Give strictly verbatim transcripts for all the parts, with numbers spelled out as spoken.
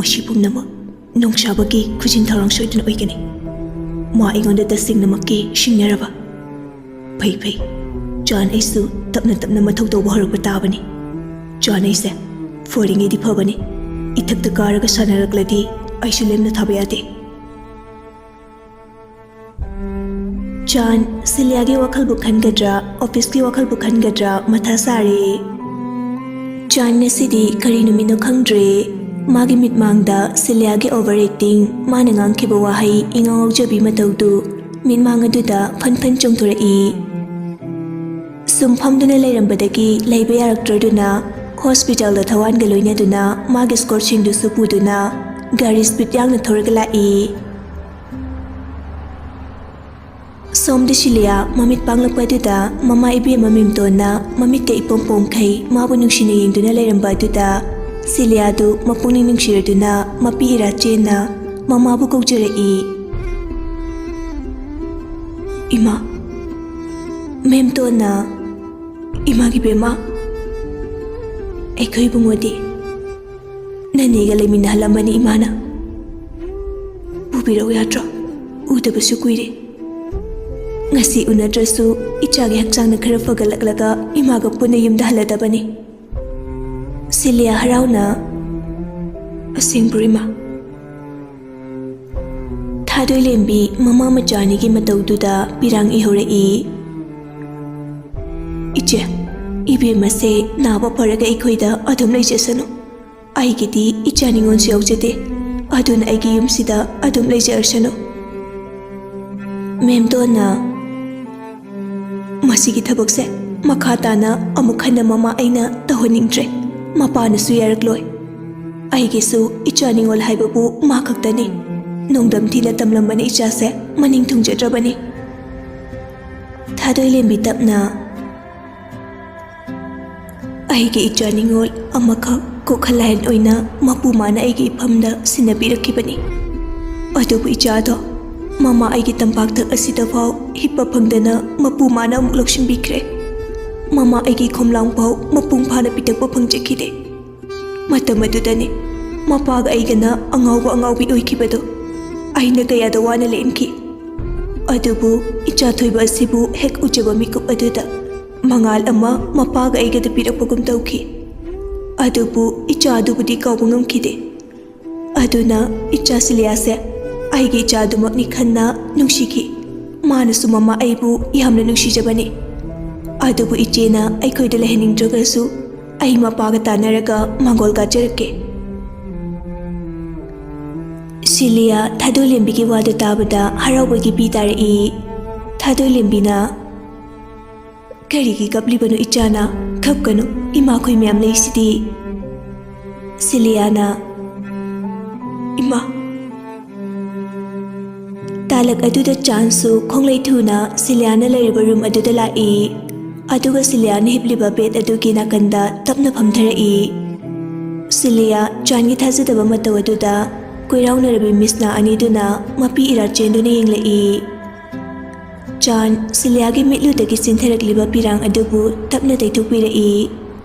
ꯑꯁꯤ ꯄꯨꯝꯅꯃꯛ ꯅꯣꯡꯁꯥꯕꯒꯤ ꯈꯨꯖꯤꯟ ꯊꯧꯔꯥꯡ ꯁꯣꯏꯗꯅ ꯑꯣꯏꯒꯅꯤ꯫ ꯃꯥ ꯑꯩꯉꯣꯟꯗ ꯇꯁꯦꯡꯅꯃꯛꯀꯤ ꯁꯤꯡꯅꯔꯕ? ꯐꯩ, ꯐꯩ꯫ ꯆꯥꯟ, ꯑꯩꯁꯨ ꯇꯞꯅ ꯇꯞꯅ ꯃꯊꯧ ꯇꯧꯕ ꯍꯧꯔꯛꯄ ꯇꯥꯕꯅꯤ꯫ ꯆꯥꯟ, ꯑꯩꯁꯦ ꯐꯔꯤꯉꯩꯗꯤ ꯐꯕꯅꯤ꯫ ꯏꯊꯛꯇ ꯀꯥꯔꯒ ꯁꯥꯟꯅꯔꯛꯂꯗꯤ ꯑꯩꯁꯨ ꯂꯦꯝꯅ ꯊꯥꯕ ꯌꯥꯗꯦ꯫ ꯆꯥꯟ, ꯁꯤꯂꯤꯌꯥꯒꯤ ꯋꯥꯈꯜꯕꯨ ꯈꯟꯒꯗ꯭ꯔꯥ, ꯑꯣꯐꯤꯁꯀꯤ ꯋꯥꯈꯜꯕꯨ ꯈꯟꯒꯗ꯭ꯔꯥ ꯃꯊꯥ ꯁꯥꯔꯦ꯫ ꯆꯥꯟ ꯉꯁꯤꯗꯤ ꯀꯔꯤ ꯅꯨꯃꯤꯠꯅꯣ ꯈꯪꯗ꯭ꯔꯦ꯫ ꯃꯥꯒꯤ ꯃꯤꯠꯃꯥꯡꯗ ꯁꯤꯂꯤꯌꯥꯒꯤ ꯑꯣꯚꯔ ꯑꯦꯛꯇꯤꯡ, ꯃꯥꯅ ꯉꯥꯡꯈꯤꯕ ꯋꯥꯍꯩ, ꯏꯉꯥꯎ ꯉꯥꯎꯖꯕꯤ ꯃꯇꯧꯗꯨ ꯃꯤꯠꯃꯥꯡ ꯑꯗꯨꯗ ꯐꯟ ꯐꯟ ꯆꯣꯡꯊꯣꯔꯛꯏ꯫ ꯁꯨꯝ ꯐꯝꯗꯨꯅ ꯂꯩꯔꯝꯕꯗꯒꯤ ꯂꯩꯕ ꯌꯥꯔꯛꯇ꯭ꯔꯗꯨꯅ ꯍꯣꯁꯄꯤꯇꯥꯜꯗ ꯊꯋꯥꯟꯒ ꯂꯣꯏꯅꯗꯨꯅ ꯃꯥꯒꯤ ꯁ꯭ꯀꯣꯔꯠꯁꯤꯡꯗꯨꯁꯨ ꯄꯨꯗꯨꯅ ꯒꯥꯔꯤ ꯁ꯭ꯄꯤꯗ ꯌꯥꯡꯅ ꯊꯧꯔꯒ ꯂꯥꯛꯏ꯫ ꯁꯣꯝꯗ ꯁꯤꯂꯤꯌꯥ ꯃꯃꯤꯠ ꯄꯥꯡꯂꯛꯄ ꯑꯗꯨꯗ ꯃꯃꯥ ꯏꯕꯦꯝꯃ ꯃꯦꯝꯇꯣꯟꯅ ꯃꯃꯤꯠꯀ ꯏꯄꯣꯝ ꯄꯣꯝꯈꯩ ꯃꯥꯕꯨ ꯅꯨꯡꯁꯤꯅ ꯌꯦꯡꯗꯨꯅ ꯂꯩꯔꯝꯕ ꯑꯗꯨꯗ ꯁꯤꯂꯤꯌꯥꯗꯨ ꯃꯄꯨꯛꯅꯤꯡ ꯅꯨꯡꯁꯤꯔꯗꯨꯅ ꯃꯄꯤ ꯏꯔꯥ ꯆꯦꯟꯅ ꯃꯃꯥꯕꯨ ꯀꯧꯖꯔꯛꯏ꯫ ꯏꯃꯥ, ꯃꯦꯝꯇꯣꯟꯅ, ꯏꯃꯥꯒꯤ ꯕꯦꯝꯃ, ꯑꯩꯈꯣꯏ ꯏꯕꯨꯡꯉꯣꯗꯤ ꯅꯅꯦꯒ ꯂꯩꯃꯤꯟꯅꯍꯜꯂꯝꯕꯅꯤ ꯏꯃꯥꯅ꯫ ꯄꯨꯕꯤꯔꯛꯎ ꯌꯥꯗ꯭ꯔꯣ? ꯎꯗꯕꯁꯨ ꯀꯨꯏꯔꯦ꯫ ꯉꯁꯤ ꯎꯅꯗ꯭ꯔꯁꯨ ꯏꯆꯥꯒꯤ ꯍꯛꯆꯥꯡꯅ ꯈꯔ ꯐꯒꯠꯂꯛꯂꯒ ꯏꯃꯥꯒ ꯄꯨꯟꯅ ꯌꯨꯝꯗ ꯍꯜꯂꯗꯕꯅꯤ꯫ ꯁꯤꯂꯤꯌꯥ ꯍꯔꯥꯎꯅ, ꯑꯁꯦꯡꯕ꯭ꯔꯣ ꯏꯃꯥ? ꯊꯥꯗꯣꯏꯂꯦꯝꯕꯤ ꯃꯃꯥ ꯃꯆꯥ ꯑꯅꯤꯒꯤ ꯃꯇꯧꯗꯨꯗ ꯄꯤꯔꯥꯡ ꯏꯍꯧꯔꯛꯏ꯫ ꯏꯆꯦ, ꯏꯕꯦꯝꯃꯁꯦ ꯅꯥꯕ ꯐꯔꯒ ꯑꯩꯈꯣꯏꯗ ꯑꯗꯨꯝ ꯂꯩꯖꯁꯅꯨ꯫ ꯑꯩꯒꯤꯗꯤ ꯏꯆꯥ ꯅꯤꯉꯣꯜꯁꯨ ꯌꯥꯎꯖꯗꯦ, ꯑꯗꯨꯅ ꯑꯩꯒꯤ ꯌꯨꯝꯁꯤꯗ ꯑꯗꯨꯝ ꯂꯩꯖꯔꯁꯅꯨ꯫ ꯃꯦꯝꯇꯣꯟꯅ, ꯃꯁꯤꯒꯤ ꯊꯕꯛꯁꯦ ꯃꯈꯥ ꯇꯥꯅ ꯑꯃꯨꯛ ꯍꯟꯅ ꯃꯃꯥ ꯑꯩꯅ ꯇꯧꯍꯟꯅꯤꯡꯗ꯭ꯔꯦ꯫ ꯃꯄꯥꯅꯁꯨ ꯌꯥꯔꯛꯂꯣꯏ꯫ ꯑꯩꯒꯤꯁꯨ ꯏꯆꯥ ꯅꯤꯉꯣꯜ ꯍꯥꯏꯕꯕꯨ ꯃꯥ ꯈꯛꯇꯅꯤ꯫ ꯅꯣꯡꯗꯝ ꯊꯤꯅ ꯇꯝꯂꯝꯕꯅ ꯏꯆꯥꯁꯦ ꯃꯅꯤꯡ ꯊꯨꯡꯖꯗ꯭ꯔꯕꯅꯤ꯫ ꯊꯥꯗꯣꯏꯂꯦꯝꯕꯤ ꯇꯞꯅ, ꯑꯩꯒꯤ ꯏꯆꯥ ꯅꯤꯉꯣꯜ ꯑꯃꯈꯛ ꯀꯣꯛꯍꯜꯂꯥꯏꯟ ꯑꯣꯏꯅ ꯃꯄꯨ ꯃꯥꯅ ꯑꯩꯒꯤ ꯏꯐꯝꯗ ꯁꯤꯟꯅꯕꯤꯔꯛꯈꯤꯕꯅꯤ꯫ ꯑꯗꯨꯕꯨ ꯏꯆꯥꯗꯣ ꯃꯃꯥ ꯑꯩꯒꯤ ꯇꯝꯄꯥꯛꯊꯛ ꯑꯁꯤꯗ ꯐꯥꯎ ꯍꯤꯞꯄ ꯐꯪꯗꯅ ꯃꯄꯨ ꯃꯥꯅ ꯑꯃꯨꯛ ꯂꯧꯁꯤꯟꯕꯤꯈ꯭ꯔꯦ꯫ ꯃꯃꯥ ꯑꯩꯒꯤ ꯈꯣꯝꯂꯥꯡ ꯐꯥꯎ ꯃꯄꯨꯡ ꯐꯥꯅ ꯄꯤꯊꯛꯄ ꯐꯪꯖꯈꯤꯗꯦ꯫ ꯃꯇꯝ ꯑꯗꯨꯗꯅꯤ ꯃꯄꯥꯒ ꯑꯩꯒꯅ ꯑꯉꯥꯎꯕ ꯑꯉꯥꯎꯕꯤ ꯑꯣꯏꯈꯤꯕꯗꯣ ꯑꯩꯅ ꯀꯌꯥꯗ ꯋꯥꯅ ꯂꯦꯟꯈꯤ꯫ ꯑꯗꯨꯕꯨ ꯏꯆꯥ ꯊꯣꯏꯕ ꯑꯁꯤꯕꯨ ꯍꯦꯛ ꯎꯖꯕ ꯃꯤꯀꯨꯞ ꯑꯗꯨꯗ ꯃꯉꯥꯜ ꯑꯃ ꯃꯄꯥꯒ ꯑꯩꯒꯗ ꯄꯤꯔꯛꯄꯒꯨꯝ ꯇꯧꯈꯤ꯫ ꯑꯗꯨꯕꯨ ꯏꯆꯥ ꯑꯗꯨꯕꯨꯗꯤ ꯀꯥꯎꯕ ꯉꯝꯈꯤꯗꯦ꯫ ꯑꯗꯨꯅ ꯏꯆꯥ ꯁꯤꯂꯤꯌꯥꯁꯦ ꯑꯩꯒꯤ ꯏꯆꯥ ꯑꯗꯨꯃꯛꯅꯤ ꯈꯟꯅ ꯅꯨꯡꯁꯤꯈꯤ꯫ ꯃꯥꯅꯁꯨ ꯃꯃꯥ ꯑꯩꯕꯨ ꯌꯥꯝꯅ ꯅꯨꯡꯁꯤꯖꯕꯅꯤ꯫ ꯑꯗꯨꯕꯨ ꯏꯆꯦꯅ ꯑꯩꯈꯣꯏꯗ ꯂꯩꯍꯟꯅꯤꯡꯗ꯭ꯔꯒꯁꯨ ꯑꯩ ꯃꯄꯥꯒ ꯇꯥꯟꯅꯔꯒ ꯃꯥꯡꯒꯣꯜ ꯀꯥꯖꯔꯛꯀꯦ꯫ ꯁꯤꯂꯤꯌꯥ ꯊꯥꯗꯣꯏꯂꯦꯝꯕꯤꯒꯤ ꯋꯥꯗꯨ ꯇꯥꯕꯗ ꯍꯔꯥꯎꯕꯒꯤ ꯄꯤ ꯇꯥꯔꯛꯏ꯫ ꯊꯥꯗꯣꯏꯂꯦꯝꯕꯤꯅ, "ꯀꯔꯤꯒꯤ ꯀꯞꯂꯤꯕꯅꯣ ꯏꯆꯥꯅ? ꯀꯞꯀꯅꯨ, ꯏꯃꯥꯈꯣꯏ ꯃꯌꯥꯝ ꯂꯩꯁꯤꯗꯤ꯫" ꯁꯤꯂꯤꯌꯥꯅ, "ꯏꯃꯥ!" ꯇꯥꯂꯛ ꯑꯗꯨꯗ ꯆꯥꯟꯁꯨ ꯈꯣꯡꯂꯩ ꯊꯨꯅ ꯁꯤꯂꯤꯌꯥꯅ ꯂꯩꯔꯤꯕ ꯔꯨꯝ ꯑꯗꯨꯗ ꯂꯥꯛꯏ꯫ ꯑꯗꯨꯒ ꯁꯤꯂꯤꯌꯥꯅ ꯍꯤꯞꯂꯤꯕ ꯕꯦꯗ ꯑꯗꯨꯒꯤ ꯅꯥꯀꯟꯗ ꯇꯞꯅ ꯐꯝꯊꯔꯛꯏ꯫ ꯁꯤꯂꯤꯌꯥ ꯆꯥꯟꯒꯤ ꯊꯥꯖꯗꯕ ꯃꯇꯧ ꯑꯗꯨꯗ ꯀꯣꯏꯔꯥꯎꯅꯔꯕꯤ ꯃꯤꯁꯅꯥ ꯑꯅꯤꯗꯨꯅ ꯃꯄꯤ ꯏꯔꯥ ꯆꯦꯟꯗꯨꯅ ꯌꯦꯡꯂꯛꯏ꯫ ꯆꯥꯟ ꯁꯤꯂꯤꯌꯥꯒꯤ ꯃꯤꯠꯂꯨꯗꯒꯤ ꯆꯦꯟꯊꯔꯛꯂꯤꯕ ꯄꯤꯔꯥꯡ ꯑꯗꯨꯕꯨ ꯇꯞꯅ ꯇꯩꯊꯣꯛꯄꯤꯔꯛꯏ꯫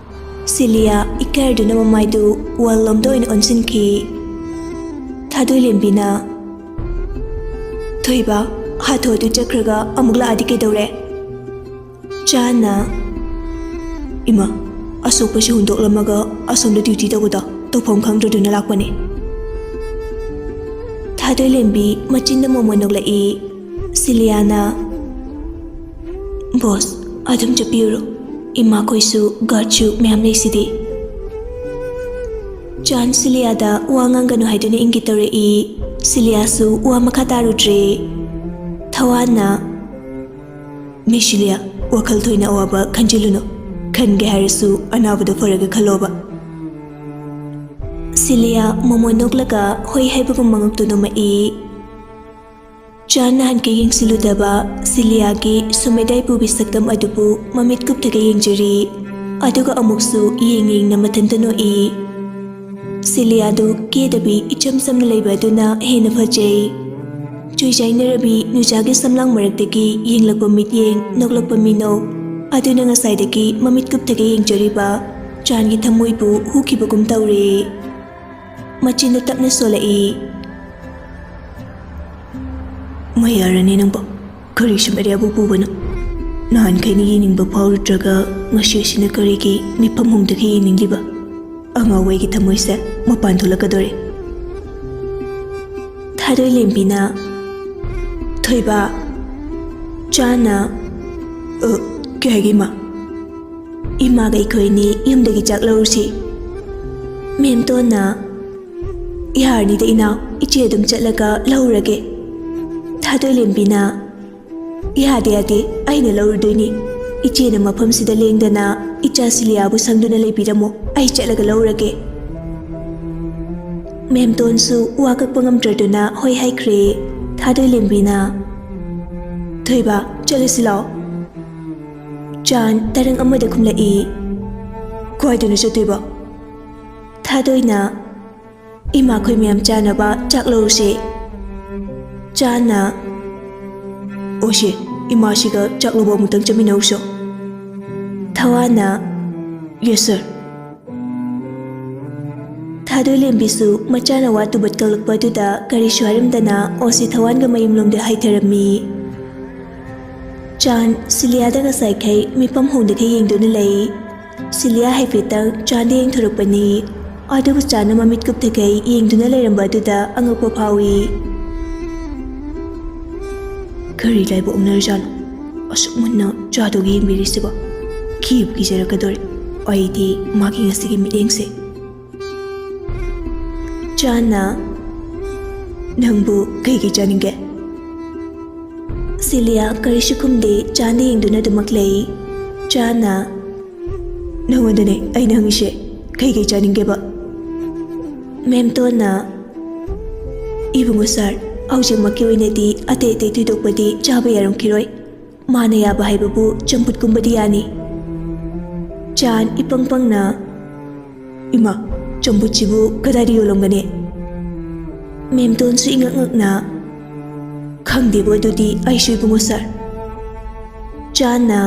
ꯁꯤꯂꯤꯌꯥ ꯏꯀꯥꯏꯗꯨꯅ ꯃꯃꯥꯏꯗꯨ ꯋꯥꯜꯂꯣꯝꯗ ꯑꯣꯏꯅ ꯑꯣꯟꯁꯤꯟꯈꯤ꯫ ꯊꯥꯗꯣꯏꯂꯦꯝꯕꯤꯅ, "ꯊꯣꯏꯕ, ꯍꯥꯊꯨ ꯍꯥꯊꯨ ꯆꯠꯈ꯭ꯔꯒ ꯑꯃꯨꯛ ꯂꯥꯛꯑꯗꯤ ꯀꯩꯗꯧꯔꯦ?" ꯆꯥꯟꯅ, "ꯏꯃꯥ, ꯑꯁꯣꯛꯄꯁꯤ ꯍꯨꯟꯗꯣꯛꯂꯝꯃꯒ ꯑꯁꯣꯝꯗ ꯗ꯭ꯌꯨꯇꯤ ꯇꯧꯕꯗꯣ ꯇꯧꯐꯝ ꯈꯪꯗ꯭ꯔꯗꯨꯅ ꯂꯥꯛꯄꯅꯤ꯫" ꯊꯥꯗꯣꯏꯂꯦꯝꯕꯤ ꯃꯆꯤꯟꯗ ꯃꯣꯃꯣꯟ ꯅꯣꯛꯂꯛꯏ꯫ ꯁꯤꯂꯤꯌꯥꯅ, "ꯕꯣꯁ, ꯑꯗꯨꯝ ꯆꯠꯄꯤꯌꯨꯔꯣ, ꯏꯃꯥꯈꯣꯏꯁꯨ ꯒꯥꯔꯗꯁꯨ ꯃꯌꯥꯝ ꯂꯩꯁꯤꯗꯤ꯫" ꯆꯥꯟ ꯁꯤꯂꯤꯌꯥꯗ ꯋꯥ ꯉꯥꯡꯒꯅꯨ ꯍꯥꯏꯗꯨꯅ ꯏꯪꯒꯤꯠ ꯇꯧꯔꯛꯏ꯫ ꯁꯤꯂꯤꯌꯥꯁꯨ ꯋꯥ ꯃꯈꯥ ꯇꯥꯔꯨꯗ꯭ꯔꯦ꯫ ꯊꯋꯥꯟꯅ, "ꯃꯤꯁꯤꯂꯤꯌꯥ, ꯋꯥꯈꯜ ꯊꯣꯏꯅ ꯑꯋꯥꯕ ꯈꯟꯖꯤꯜꯂꯨꯅꯨ꯫ ꯈꯟꯒꯦ ꯍꯥꯏꯔꯁꯨ ꯑꯅꯥꯕꯗꯣ ꯐꯔꯒ ꯈꯜꯂꯣꯕ꯫" ꯁꯤꯂꯤꯌꯥ ꯃꯣꯃꯣꯟ ꯅꯣꯛꯂꯒ ꯍꯣꯏ ꯍꯥꯏꯕꯒꯨꯝ ꯃꯉꯛꯇꯨ ꯅꯣꯝꯃꯛꯏ꯫ ꯆꯥꯟ ꯅꯍꯥꯟꯈꯩ ꯌꯦꯡꯁꯤꯜꯂꯨꯗꯕ ꯁꯤꯂꯤꯌꯥꯒꯤ ꯁꯨꯃꯦꯗꯥꯏ ꯄꯨꯕꯤ ꯁꯛꯇꯝ ꯑꯗꯨꯕꯨ ꯃꯃꯤꯠ ꯀꯨꯞꯊꯒꯩ ꯌꯦꯡꯖꯔꯤ꯫ ꯑꯗꯨꯒ ꯑꯃꯨꯛꯁꯨ ꯌꯦꯡ ꯌꯦꯡꯅ ꯃꯊꯟꯇ ꯅꯣꯛꯏ꯫ ꯁꯤꯂꯤꯌꯥꯗꯨ ꯀꯦꯗꯕꯤ ꯏꯆꯝ ꯆꯝꯅ ꯂꯩꯕ ꯑꯗꯨꯅ ꯍꯦꯟꯅ ꯐꯖꯩ꯫ ꯆꯨꯏꯖꯥꯏꯅꯔꯕꯤ ꯅꯨꯖꯥꯒꯤ ꯁꯝꯂꯥꯡ ꯃꯔꯛꯇꯒꯤ ꯌꯦꯡꯂꯛꯄ ꯃꯤꯠꯌꯦꯡ, ꯅꯣꯛꯂꯛꯄ ꯃꯤꯅꯣꯛ ꯑꯗꯨꯅ ꯉꯁꯥꯏꯗꯒꯤ ꯃꯃꯤꯠ ꯀꯨꯞꯊꯒꯩ ꯌꯦꯡꯖꯔꯤꯕ ꯆꯥꯟꯒꯤ ꯊꯃꯣꯏꯕꯨ ꯍꯨꯈꯤꯕꯒꯨꯝ ꯇꯧꯔꯦ꯫ ꯃꯆꯤꯟꯗ ꯇꯞꯅ ꯁꯣꯜꯂꯛꯏ꯫ ꯃꯌꯥꯔꯅꯤ ꯅꯪꯕꯣ, ꯀꯔꯤ ꯁꯨꯝ ꯑꯔꯦꯕ ꯄꯨꯕꯅꯣ? ꯅꯍꯥꯟꯈꯩꯅ ꯌꯦꯡꯅꯤꯡꯕ ꯐꯥꯎꯔꯨꯗ꯭ꯔꯒ ꯉꯁꯤ ꯑꯁꯤꯅ ꯀꯔꯤꯒꯤ ꯃꯤꯐꯝ ꯍꯣꯡꯗꯒꯤ ꯌꯦꯡꯅꯤꯡꯂꯤꯕ? ꯑꯉꯥꯎꯕ ꯑꯩꯒꯤ ꯊꯃꯣꯏꯁꯦ ꯃꯄꯥꯟ ꯊꯣꯛꯂꯛꯀꯗꯣꯔꯦ꯫ ꯊꯥꯗꯣꯏ ꯂꯦꯝꯕꯤꯅ, ꯊꯣꯏꯕ, ꯆꯥꯅ, "ꯑ, ꯀꯩ ꯍꯥꯏꯒꯦ ꯏꯃꯥ?" "ꯏꯃꯥꯒ ꯑꯩꯈꯣꯏꯅꯤ ꯌꯨꯝꯗꯒꯤ ꯆꯥꯛ ꯂꯧꯔꯨꯁꯤ꯫" ꯃꯦꯝꯇꯣꯟꯅ, "ꯌꯥꯔꯅꯤꯗ ꯏꯅꯥꯎ, ꯏꯆꯦ ꯑꯗꯨꯝ ꯆꯠꯂꯒ ꯂꯧꯔꯒꯦ꯫" ꯊꯥꯗꯣꯏ ꯂꯦꯝꯕꯤꯅ, "ꯌꯥꯗꯦ, ꯌꯥꯗꯦ, ꯑꯩꯅ ꯂꯧꯔꯨꯗꯣꯏꯅꯤ꯫ ꯏꯆꯦꯅ ꯃꯐꯝꯁꯤꯗ ꯂꯦꯡꯗꯅ ꯏꯆꯥ ꯁꯤꯂꯤꯌꯥꯕꯨ ꯁꯪꯗꯨꯅ ꯂꯩꯕꯤꯔꯝꯃꯣ, ꯑꯩ ꯆꯠꯂꯒ ꯂꯧꯔꯒꯦ꯫" ꯃꯦꯝꯇꯣꯟꯁꯨ ꯋꯥ ꯀꯛꯄ ꯉꯝꯗ꯭ꯔꯗꯨꯅ ꯍꯣꯏ ꯍꯥꯏꯈ꯭ꯔꯦ꯫ ꯊꯥꯗꯣꯏ ꯂꯦꯝꯕꯤꯅ, "ꯊꯣꯏꯕ, ꯆꯠꯂꯁꯤ ꯂꯥꯛꯑꯣ꯫" ꯆꯥꯟ ꯇꯔꯪ ꯑꯃꯗ ꯈꯨꯝꯂꯛꯏ꯫ "ꯀꯥꯏꯗꯅꯣ ꯆꯠꯇꯣꯏꯕ?" ꯊꯥꯗꯣꯏꯅ, "ꯏꯃꯥꯈꯣꯏ ꯃꯌꯥꯝ ꯆꯥꯅꯕ ꯆꯥꯛ ꯂꯧꯔꯨꯁꯦ꯫" ꯆꯥꯟꯅ, "ꯑꯣꯁꯦ, ꯏꯃꯥꯁꯤꯒ ꯆꯥꯛ ꯂꯧꯕ ꯑꯃꯨꯛꯇꯪ ꯆꯠꯃꯤꯟꯅꯧꯁꯣ꯫" ꯊꯋꯥꯟꯅ, "Yes sir꯫" ꯊꯥꯗꯣꯏ ꯂꯦꯝꯕꯤꯁꯨ ꯃꯆꯥꯅ ꯋꯥ ꯇꯨꯕꯠ ꯀꯛꯂꯛꯄ ꯑꯗꯨꯗ ꯀꯔꯤꯁꯨ ꯍꯥꯏꯔꯝꯗꯅ ꯑꯣꯁꯤ ꯊꯋꯥꯟꯒ ꯃꯌꯨꯝꯂꯣꯝꯗ ꯍꯥꯏꯊꯔꯝꯃꯤ꯫ ꯆꯥꯟ ꯁꯤꯂꯤꯌꯥꯗ ꯉꯁꯥꯏꯈꯩ ꯃꯤꯐꯝ ꯍꯣꯡꯗꯈꯩ ꯌꯦꯡꯗꯨꯅ ꯂꯩ꯫ ꯁꯤꯂꯤꯌꯥ ꯍꯥꯏꯐꯦꯠꯇꯪ ꯆꯥꯟꯗ ꯌꯦꯡꯊꯣꯔꯛꯄꯅꯤ꯫ ꯑꯗꯨꯕꯨ ꯆꯥꯟꯅ ꯃꯃꯤꯠ ꯀꯨꯞꯊꯈꯩ ꯌꯦꯡꯗꯨꯅ ꯂꯩꯔꯝꯕ ꯑꯗꯨꯗ ꯑꯉꯛꯄ ꯐꯥꯎꯏ꯫ "ꯀꯔꯤ ꯂꯥꯏꯕꯛ ꯑꯣꯟꯅꯔꯖꯥꯠꯅꯣ? ꯑꯁꯨꯛ ꯃꯨꯟꯅ ꯆꯥꯗꯨꯒ ꯌꯦꯡꯕꯤꯔꯤꯁꯤꯕꯣ? ꯀꯤꯕꯨ ꯀꯤꯖꯔꯛꯀꯗꯣꯔꯦ ꯑꯩꯗꯤ ꯃꯥꯒꯤ ꯉꯁꯤꯒꯤ ꯃꯤꯠꯌꯦꯡꯁꯦ꯫" ꯆꯥꯟꯅ, "ꯅꯪꯕꯨ ꯀꯩꯀꯩ ꯆꯥꯅꯤꯡꯒꯦ?" ꯁꯤꯂꯤꯌꯥ ꯀꯔꯤꯁꯨ ꯈꯨꯝꯗꯦ, ꯆꯥꯟꯗ ꯌꯦꯡꯗꯨꯅ ꯑꯗꯨꯃꯛ ꯂꯩ꯫ ꯆꯥꯟꯅ, "ꯅꯉꯣꯟꯗꯅꯦ ꯑꯩꯅ ꯍꯪꯉꯤꯁꯦ, ꯀꯩꯀꯩ ꯆꯥꯅꯤꯡꯒꯦꯕ?" ꯃꯦꯝꯇꯣꯟꯅ, "ꯏꯕꯨꯡꯉꯣ ꯁꯥꯔ, ꯍꯧꯖꯤꯛꯃꯛꯀꯤ ꯑꯣꯏꯅꯗꯤ ꯑꯇꯩ ꯑꯇꯩ ꯊꯣꯏꯗꯣꯛꯄꯗꯤ ꯆꯥꯕ ꯌꯥꯔꯝꯈꯤꯔꯣꯏ꯫ ꯃꯥꯅ ꯌꯥꯕ ꯍꯥꯏꯕꯕꯨ ꯆꯝꯐꯨꯠꯀꯨꯝꯕꯗꯤ ꯌꯥꯅꯤ꯫" ꯆꯥꯟ ꯏꯄꯪ ꯄꯪꯅ, "ꯏꯃꯥ, ꯆꯝꯐꯨꯠꯁꯤꯕꯨ ꯀꯗꯥꯏꯗ ꯌꯣꯜꯂꯝꯒꯅꯤ?" ꯃꯦꯝꯇꯣꯟꯁꯨ ꯏꯉꯛ ꯉꯛꯅ, "ꯈꯪꯗꯦꯕꯨ, ꯑꯗꯨꯗꯤ ꯑꯩꯁꯨ ꯏꯕꯨꯡꯉꯣ ꯁꯥꯔ꯫" ꯆꯥꯟꯅ,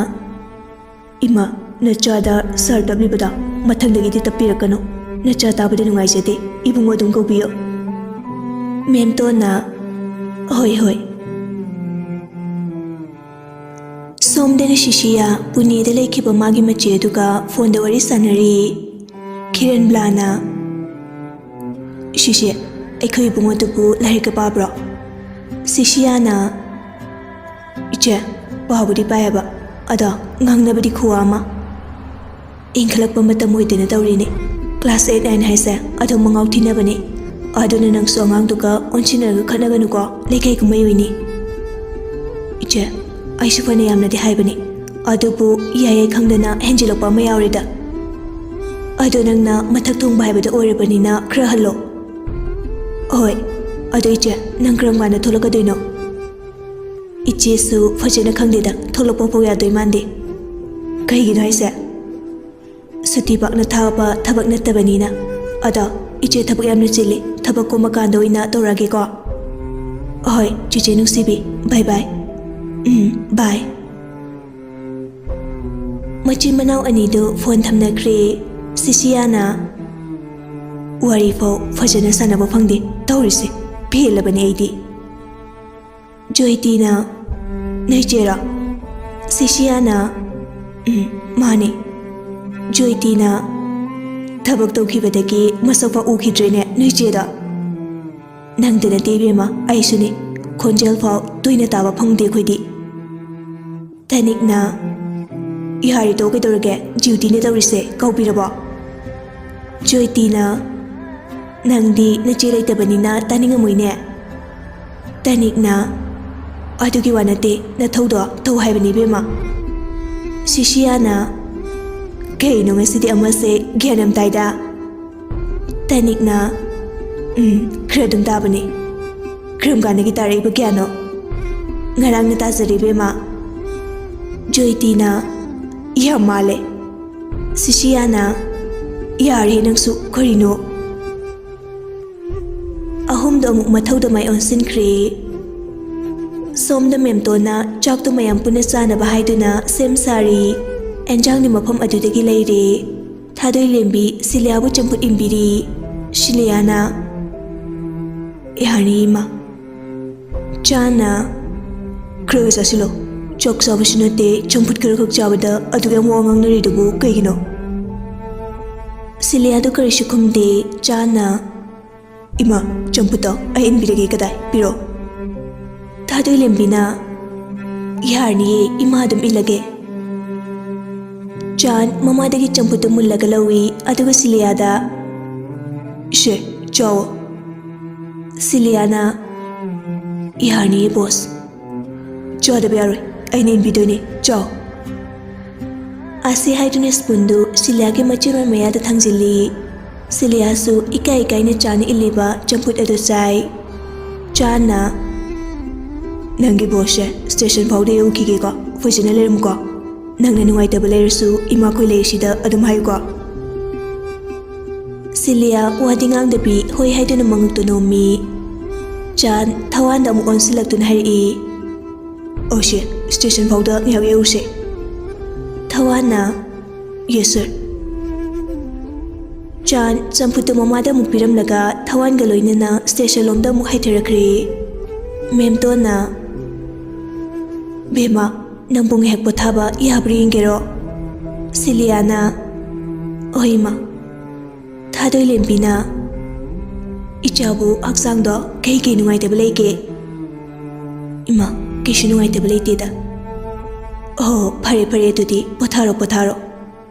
"ꯏꯃꯥ, ꯅꯆꯥꯗ ꯁꯥꯔ ꯇꯞꯂꯤꯕꯗ ꯃꯊꯪꯗꯒꯤꯗꯤ ꯇꯞꯄꯤꯔꯛꯀꯅꯨ꯫ ꯅꯆꯥ ꯇꯥꯕꯗ ꯅꯨꯡꯉꯥꯏꯖꯗꯦ꯫ ꯏꯕꯨꯡꯉꯣ ꯑꯗꯨꯝ ꯀꯧꯕꯤꯌꯣ꯫ ꯃꯦꯝꯇꯣꯟꯅ, "ꯍꯣꯏ, ꯍꯣꯏ꯫" ꯁꯣꯝꯗꯅ ꯁꯤꯁꯤꯌꯥ ꯄꯨꯅꯦꯗ ꯂꯩꯈꯤꯕ ꯃꯥꯒꯤ ꯃꯆꯦ ꯑꯗꯨꯒ ꯐꯣꯟꯗ ꯋꯥꯔꯤ ꯁꯥꯟꯅꯔꯤ꯫ ꯈꯤꯔꯟꯕ꯭ꯂꯥꯅ, "ꯁꯤꯁꯦ, ꯑꯩꯈꯣꯏ ꯏꯕꯨꯡꯉꯣꯗꯨꯕꯨ ꯂꯥꯏꯔꯤꯛꯀ ꯄꯥꯕ꯭ꯔꯣ?" ꯁꯤꯁꯤꯌꯥꯅ, "ꯏꯆꯦ, ꯄꯥꯕꯨꯗꯤ ꯄꯥꯏꯌꯦꯕ, ꯑꯗꯣ ꯉꯥꯡꯅꯕꯗꯤ ꯈꯨꯋꯥ ꯑꯃ꯫ ꯏꯟꯈꯠꯂꯛꯄ ꯃꯇꯝ ꯑꯣꯏꯗꯅ ꯇꯧꯔꯤꯅꯤ꯫ ꯀ꯭ꯂꯥꯁ ꯑꯩꯠ ꯅꯥꯏꯟ ꯍꯥꯏꯁꯦ ꯑꯗꯨꯝ ꯃꯉꯥꯎ ꯊꯤꯅꯕꯅꯤ꯫ ꯑꯗꯨꯅ ꯅꯪꯁꯨ ꯑꯉꯥꯡꯗꯨꯒ ꯑꯣꯟꯁꯤꯟꯅꯔꯒ ꯈꯠꯅꯒꯅꯨꯀꯣ, ꯂꯩꯀꯥꯏ ꯀꯨꯝꯍꯩ ꯑꯣꯏꯅꯤ꯫" "ꯏꯆꯦ, ꯑꯩꯁꯨ ꯐꯅ ꯌꯥꯝꯅꯗꯤ ꯍꯥꯏꯕꯅꯤ, ꯑꯗꯨꯕꯨ ꯌꯥꯏ ꯌꯥꯏ ꯈꯪꯗꯅ ꯍꯦꯟꯖꯤꯜꯂꯛꯄ ꯑꯃ ꯌꯥꯎꯔꯦꯗ꯫ ꯑꯗꯣ ꯅꯪꯅ ꯃꯊꯛ ꯊꯣꯡꯕ ꯍꯥꯏꯕꯗꯣ ꯑꯣꯏꯔꯕꯅꯤꯅ ꯈꯔ ꯍꯜꯂꯣ꯫" "ꯍꯣꯏ, ꯑꯗꯣ ꯏꯆꯦ, ꯅꯪ ꯀꯔꯝ ꯀꯥꯟꯗ ꯊꯣꯛꯂꯛꯀꯗꯣꯏꯅꯣ?" "ꯏꯆꯦꯁꯨ ꯐꯖꯅ ꯈꯪꯗꯦꯗ, ꯊꯣꯛꯂꯛꯄ ꯐꯥꯎ ꯌꯥꯗꯣꯏ ꯃꯥꯟꯗꯦ꯫" "ꯀꯩꯒꯤꯅꯣ ꯍꯥꯏꯁꯦ?" "ꯁꯨꯇꯤ ꯄꯥꯛꯅ ꯊꯥꯕ ꯊꯕꯛ ꯅꯠꯇꯕꯅꯤꯅ꯫ ꯑꯗꯣ ꯏꯆꯦ ꯊꯕꯛ ꯌꯥꯝꯅ ꯆꯤꯜꯂꯤ, ꯊꯕꯛ ꯀꯣꯝꯃꯀꯥꯟꯗ ꯑꯣꯏꯅ ꯇꯧꯔꯛꯑꯒꯦꯀꯣ꯫" "ꯍꯣꯏ, ꯆꯤꯆꯦ ꯅꯨꯡꯁꯤꯕꯤ, ꯕꯥꯏ ꯕꯥꯏ꯫" "ꯎꯝ, ꯕꯥꯏ꯫" ꯃꯆꯤꯟ ꯃꯅꯥꯎ ꯑꯅꯤꯗꯨ ꯐꯣꯟ ꯊꯝꯅꯈ꯭ꯔꯦ꯫ ꯁꯤꯁꯤꯌꯥꯅ, "ꯋꯥꯔꯤ ꯐꯥꯎ ꯐꯖꯅ ꯁꯥꯟꯅꯕ ꯐꯪꯗꯦ ꯇꯧꯔꯤꯁꯦ, ꯄꯦꯜꯂꯕꯅꯤ ꯑꯩꯗꯤ꯫" ꯖꯣꯏꯇꯤꯅ, "ꯅꯣꯏ ꯆꯦꯔꯣ?" ꯁꯤꯁꯤꯌꯥꯅ, "ꯎꯝ, ꯃꯥꯅꯦ꯫" ꯖꯣꯏꯇꯤꯅ, "ꯊꯕꯛ ꯇꯧꯈꯤꯕꯗꯒꯤ ꯃꯁꯛ ꯐꯥꯎ ꯎꯈꯤꯗ꯭ꯔꯦꯅꯦ ꯅꯣꯏ ꯆꯦꯗꯣ꯫" "ꯅꯪꯗ ꯅꯠꯇꯦ ꯏꯕꯦꯝꯃ, ꯑꯩꯁꯨꯅꯦ꯫ ꯈꯣꯟꯖꯦꯜ ꯐꯥꯎ ꯇꯣꯏꯅ ꯇꯥꯕ ꯐꯪꯗꯦ ꯑꯩꯈꯣꯏꯗꯤ꯫" ꯇꯅꯤꯛꯅ, "ꯌꯥꯔꯦꯗꯣ, ꯀꯩꯗꯧꯔꯒꯦ? ꯗ꯭ꯌꯨꯇꯤꯅꯦ ꯇꯧꯔꯤꯁꯦ, ꯀꯧꯕꯤꯔꯕꯣ?" ꯖꯣꯏꯇꯤꯅ, "ꯅꯪꯗꯤ ꯅꯆꯦ ꯂꯩꯇꯕꯅꯤꯅ ꯇꯥꯅꯤꯡꯉꯝꯃꯣꯏꯅꯦ꯫" ꯇꯅꯤꯛꯅ, "ꯑꯗꯨꯒꯤ ꯋꯥ ꯅꯠꯇꯦ, ꯅꯊꯧꯗꯣ ꯇꯧ ꯍꯥꯏꯕꯅꯤ ꯏꯕꯦꯝꯃ꯫" ꯁꯤꯁꯤꯌꯥꯅ, "ꯀꯩꯅꯣ ꯉꯁꯤꯗꯤ ꯑꯃꯁꯦ ꯒ꯭ꯌꯥꯟ ꯌꯥꯝ ꯇꯥꯏꯗ?" ꯇꯅꯤꯛꯅ, "ꯎꯝ, ꯈꯔ ꯑꯗꯨꯝ ꯇꯥꯕꯅꯤ꯫" "ꯀꯔꯝ ꯀꯥꯟꯗꯒꯤ ꯇꯥꯔꯛꯏꯕ ꯒ꯭ꯌꯥꯟꯅꯣ?" "ꯉꯔꯥꯡꯅ ꯇꯥꯖꯔꯦ ꯏꯕꯦꯝꯃ꯫" ꯖꯣꯏꯇꯤꯅ, "ꯌꯥꯝ ꯃꯥꯜꯂꯦ꯫" ꯁꯤꯁꯤꯌꯥꯅ, "ꯌꯥꯔꯦ ꯅꯪꯁꯨ, ꯀꯔꯤꯅꯣ?" ꯑꯍꯨꯝꯗꯣ ꯑꯃꯨꯛ ꯃꯊꯧꯗ ꯃꯥꯏ ꯑꯣꯟꯁꯤꯟꯈ꯭ꯔꯦ꯫ ꯁꯣꯝꯗ ꯃꯦꯝꯇꯣꯟꯅ ꯆꯥꯛꯇꯣ ꯃꯌꯥꯝ ꯄꯨꯟꯅ ꯆꯥꯅꯕ ꯍꯥꯏꯗꯨꯅ ꯁꯦꯝ ꯁꯥꯔꯤ꯫ ꯑꯦꯟꯖꯥꯡꯗꯤ ꯃꯐꯝ ꯑꯗꯨꯗꯒꯤ ꯂꯩꯔꯦ꯫ ꯊꯥꯗꯣꯏ ꯂꯦꯝꯕꯤ ꯁꯤꯂꯤꯌꯥꯕꯨ ꯆꯝꯐꯨꯠ ꯏꯟꯕꯤꯔꯤ꯫ ꯁꯤꯂꯤꯌꯥꯅ, "ꯌꯥꯔꯅꯤ ꯏꯃꯥ꯫" ꯆꯥꯟꯅ, "ꯈꯔ ꯆꯥꯁꯤꯜꯂꯣ꯫ ꯆꯥꯛ ꯆꯥꯕꯁꯨ ꯅꯠꯇꯦ, ꯆꯝꯐꯨꯠ ꯈꯔ ꯈꯛ ꯆꯥꯕꯗ ꯑꯗꯨꯛ ꯌꯥꯝ ꯋꯥ ꯉꯥꯡꯅꯔꯤꯗꯨꯕꯨ ꯀꯩꯒꯤꯅꯣ?" ꯁꯤꯂꯤꯌꯥꯗꯣ ꯀꯔꯤꯁꯨ ꯈꯨꯝꯗꯦ꯫ ꯆꯥꯟꯅ, "ꯏꯃꯥ, ꯆꯝꯐꯨꯠꯇꯣ ꯑꯩ ꯏꯟꯕꯤꯔꯒꯦ꯫ ꯀꯗꯥꯏ? ꯄꯤꯔꯛꯑꯣ꯫" ꯊꯥꯗꯣꯏ ꯂꯦꯝꯕꯤꯅ, "ꯌꯥꯔꯅꯤꯌꯦ, ꯏꯃꯥ ꯑꯗꯨꯝ ꯏꯜꯂꯒꯦ꯫" ꯆꯥꯟ ꯃꯃꯥꯗꯒꯤ ꯆꯝꯐꯨꯠꯇꯨ ꯃꯨꯜꯂꯒ ꯂꯧꯏ, ꯑꯗꯨꯒ ꯁꯤꯂꯤꯌꯥꯗ, "ꯁꯦ, ꯆꯥꯎꯑꯣ꯫" ꯁꯤꯂꯤꯌꯥꯅ, "ꯌꯥꯔꯅꯤꯌꯦ ꯕꯣꯁ, ꯆꯥꯗꯕ ꯌꯥꯔꯣꯏ, ꯑꯩꯅ ꯏꯟꯕꯤꯗꯣꯏꯅꯦ, ꯆꯥꯎ꯫" ꯑꯁꯤ ꯍꯥꯏꯗꯨꯅ ꯁ꯭ꯄꯨꯟꯗꯨ ꯁꯤꯂꯤꯌꯥꯒꯤ ꯃꯆꯤꯟ ꯃꯌꯥꯗ ꯊꯥꯡꯖꯤꯜꯂꯤ꯫ ꯁꯤꯂꯤꯌꯥꯁꯨ ꯏꯀꯥꯏ ꯏꯀꯥꯏꯅ ꯆꯥꯟꯅ ꯏꯜꯂꯤꯕ ꯆꯝꯐꯨꯠ ꯑꯗꯨ ꯆꯥꯏ꯫ ꯆꯥꯟꯅ, "ꯅꯪꯒꯤ ꯕꯣꯁꯁꯦ ꯁ꯭ꯇꯦꯁꯟ ꯐꯥꯎꯗ ꯌꯧꯈꯤꯒꯦꯀꯣ, ꯐꯖꯅ ꯂꯩꯔꯝꯃꯨꯀꯣ꯫ ꯅꯪꯅ ꯅꯨꯡꯉꯥꯏꯇꯕ ꯂꯩꯔꯁꯨ ꯏꯃꯥꯈꯣꯏ ꯂꯩꯔꯤꯁꯤꯗ ꯑꯗꯨꯝ ꯍꯥꯏꯌꯨꯀꯣ꯫" ꯁꯤꯂꯤꯌꯥ ꯋꯥꯗꯤ ꯉꯥꯡꯗꯕꯤ ꯍꯣꯏ ꯍꯥꯏꯗꯨꯅ ꯃꯉꯛꯇꯨ ꯅꯣꯝꯃꯤ꯫ ꯆꯥꯟ ꯊꯋꯥꯟꯗ ꯑꯃꯨꯛ ꯑꯣꯟꯁꯤꯜꯂꯛꯇꯨꯅ ꯍꯥꯏꯔꯛꯏ, "ꯑꯣ ꯁꯦ, ꯁ꯭ꯇꯦꯁꯟ ꯐꯥꯎꯗ ꯉꯥꯏꯍꯥꯛ ꯌꯧꯔꯨꯁꯦ꯫" ꯊꯋꯥꯟꯅ, "ꯌꯦꯁ ꯁꯔ꯫" ꯆꯥꯟ ꯆꯝꯐꯨꯠꯇꯨ ꯃꯃꯥꯗ ꯑꯃꯨꯛ ꯄꯤꯔꯝꯂꯒ ꯊꯋꯥꯟꯒ ꯂꯣꯏꯅꯅ ꯁ꯭ꯇꯦꯁꯟ ꯂꯣꯝꯗ ꯑꯃꯨꯛ ꯍꯥꯏꯊꯔꯛꯈ꯭ꯔꯦ꯫ ꯃꯦꯝꯇꯣꯟꯅ, "ꯕꯦꯝꯃ, ꯅꯪꯕꯨ ꯉꯥꯏꯍꯥꯛ ꯄꯣꯊꯥꯕ ꯌꯥꯕ꯭ꯔꯥ ꯌꯦꯡꯒꯦꯔꯣ?" ꯁꯤꯂꯤꯌꯥꯅ, "ꯍꯣꯏ ꯏꯃꯥ꯫" ꯊꯥꯗꯣꯏ ꯂꯦꯝꯕꯤꯅ, "ꯏꯆꯥꯕꯨ ꯍꯛꯆꯥꯡꯗꯣ ꯀꯩ ꯀꯩ ꯅꯨꯡꯉꯥꯏꯇꯕ ꯂꯩꯒꯦ?" "ꯏꯃꯥ, ꯀꯩꯁꯨ ꯅꯨꯡꯉꯥꯏꯇꯕ ꯂꯩꯇꯦꯗ꯫" "ꯑꯣ, ꯐꯔꯦ ꯐꯔꯦ, ꯑꯗꯨꯗꯤ ꯄꯣꯊꯥꯔꯣ ꯄꯣꯊꯥꯔꯣ꯫"